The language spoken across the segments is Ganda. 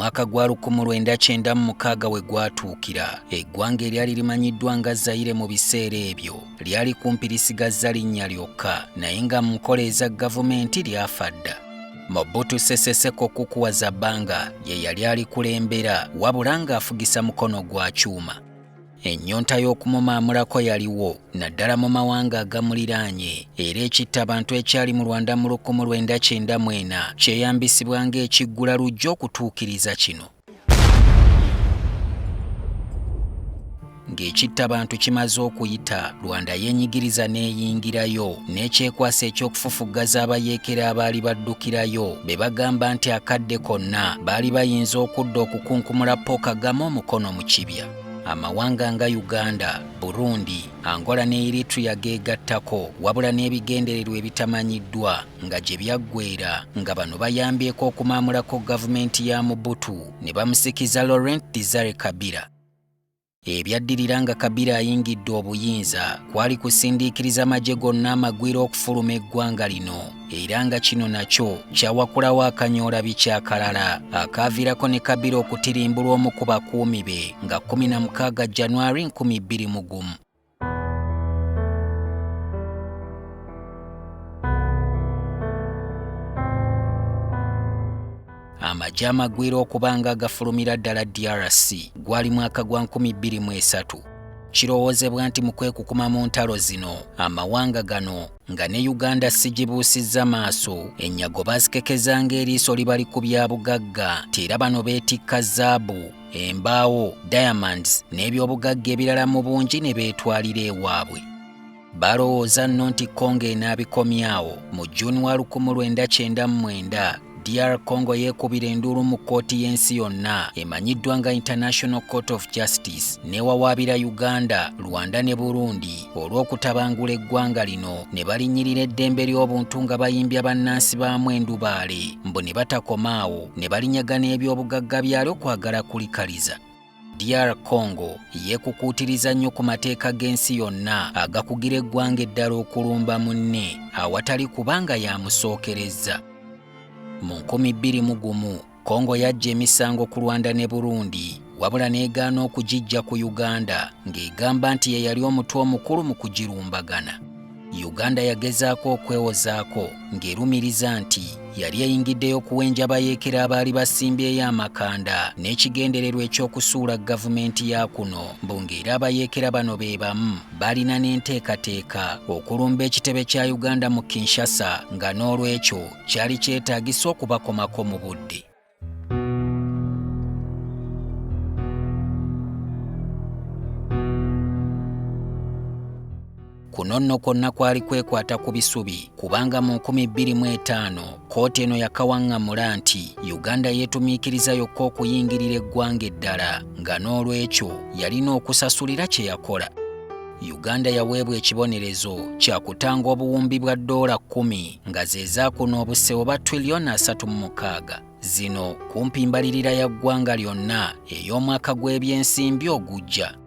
Omwaka gwa 1996 we gwatuukira, eggwanga eryali limanyiddwa nga Zaire mu biseera ebyo lyali kumpi lisigazza linnya lyokka, naye nga mu nkola eza gavumenti lyafa dda. Mobutu Sese Seko Kuku Wazabanga ye yali alikulembera, wabula ng'afugisa mukono gwa kyuma. Ennyonta y'okumumaamulako yaliwo naddala mu mawanga agamuliraanye, era ekittabantu ekyali mu Rwanda mu 1994 kyeyambisibwa ng'ekiggula lujja okutuukiriza kino. Ng'ekittabantu kimaze okuyita, Rwanda yeenyigiriza n'eyingirayo n'ekyekwasa eky'okufufuggaza abayeekera abaali baddukirayo be bagamba nti akadde konna baali bayinza okudda okukunkumula Paul Kagame omukono mu kibya. Amawanga nga Uganda, Burundi, Angola ne Eritrea geegattako wabula n'ebigendererwa ebitamanyiddwa nga gye byaggweera nga bano bayambyeko okumaamulako gavumenti ya Mobutu ne bamusikiza Laurent Desire Kabila. Ebyaddirira nga Kabila ayingidde obuyinza kwali kusindiikiriza magye gonna amagwira okufuluma eggwanga lino, era nga kino nakyo kyawakulawo akanyoola bikyakalala akaaviirako ne Kabila okutirimbulwa omu ku bakuumi be nga 16 January 2001. Amagye amagwira okuba nga agafulumira ddala DRC gwali mwaka gwa 2003. Kirowoozebwa nti mu kwekukuma mu ntalo zino amawanga gano nga ne Uganda sigibuusizza maaso, ennyago baazikekeza ng'eriiso libali ku bya bugagga nti era bano beetikka zaabu, embaawo, diamonds n'ebyobugagga ebirala mu bungi ne beetwalira ewaabwe. Balowooza nno nti Congo enaabikomyawo. Mu June wa 1999, DR Congo yeekubira enduulu mu kkooti y'ensi yonna emanyiddwa nga International Court of Justice n'ewawaabira Uganda, Rwanda ne Burundi olw'okutabangula eggwanga lino ne balinnyirira eddembe ly'obuntu nga bayimbya bannansi baamu endubaale mbu ne batakoma awo ne balinyaga n'ebyobugagga byalyo kwagala kulikaliza. DR Congo yeekukuutiriza nnyo ku mateeka g'ensi yonna agakugira eggwanga eddala okulumba munne awatali kuba nga yamusookerezza. Mu 2001, Congo yaggya emisango ku Rwanda ne Burundi wabula n'egaana okugiggya ku Uganda ng'egamba nti ye yali omutwe omukulu mu kugirumbagana. Uganda yagezaako okwewozaako ng'erumiriza nti yali eyingiddeyo okuwenja abayeekera abaali basimbyeyo amakanda n'ekigendererwa eky'okusuula gavumenti ya kuno, mbu ng'era abayeekera bano be bamu balina n'enteekateeka okulumba ekitebe kya Uganda mu Kinshasa nga n'olwekyo kyali kyetaagisa okubakomako mu budde. Kuno nno kwonna kwali kwekwata ku bisubi kubanga mu 2005 kkooti eno yakawaŋŋamula nti Uganda yeetumiikiriza yokka okuyingirira eggwanga eddala nga n'olwekyo yalina okusasulira kye yakola. Uganda yaweebwa ekibonerezo kya kutanga obuwumbi bwa ddoola 10 nga ze zaakuno obuse oba triliyoni 36. Zino kumpi mbalirira ya ggwanga lyonna ey'omwaka gw'ebyensimbi ogujja.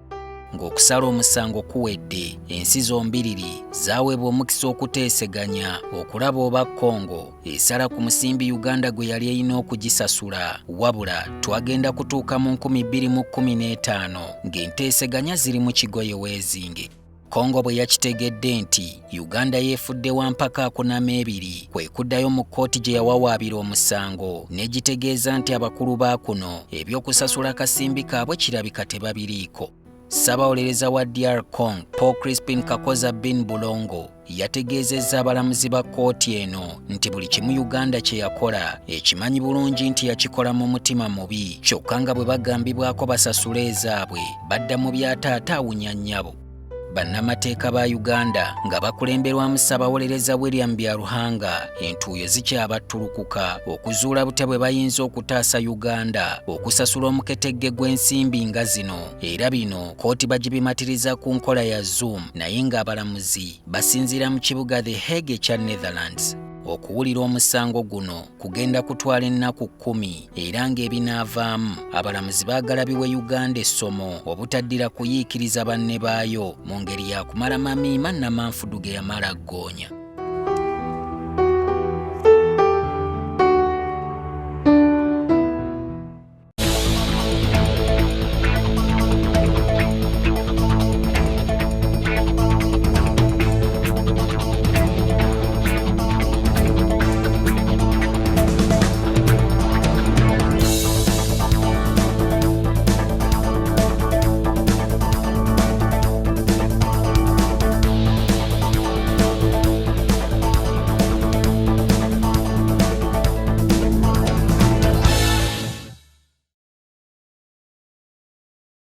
Ng'okusala omusango kuwedde, ensi zombiriri zaaweebwa omukisa okuteeseganya okulaba oba Congo esala ku musimbi Uganda gwe yali erina okugisasula. Wabula twagenda kutuuka mu 2015 ng'enteeseganya ziri mu kigoye weezinge. Congo bwe yakitegedde nti Uganda yeefudde wa mpaka akunama ebiri, kwe kuddayo mu kkooti gye yawawaabira omusango n'egitegeeza nti abakulu ba kuno eby'okusasula akasimbi kaabwe kirabika tebabiriiko. Ssabawolereza wa DR Congo Paul Crispin Kakoza Bin Bulongo yategeezezza abalamuzi ba kkooti eno nti buli kimu Uganda kye yakola ekimanyi bulungi nti yakikola mu mutima mubi, kyokka nga bwe bagambibwako basasule ezaabwe badda mu bya taata awunya nnyabo. Bannamateeka ba Uganda nga bakulemberwamu Ssabawolereza William Byaruhanga entuuyo zikyabattulukuka okuzuula butya bwe bayinza okutaasa Uganda okusasula omuketegge gw'ensimbi nga zino, era bino kkooti bagibimatiriza ku nkola ya Zoom naye ng'abalamuzi basinziira mu kibuga The Hague ekya Netherlands. Okuwulira omusango guno kugenda kutwala ennaku 10 era ng'ebinaavaamu abalamuzi baagala biwe Uganda essomo obutaddira kuyiikiriza banne baayo mu ngeri ya kumala mamiima namanfudu ge yamala ggoonya.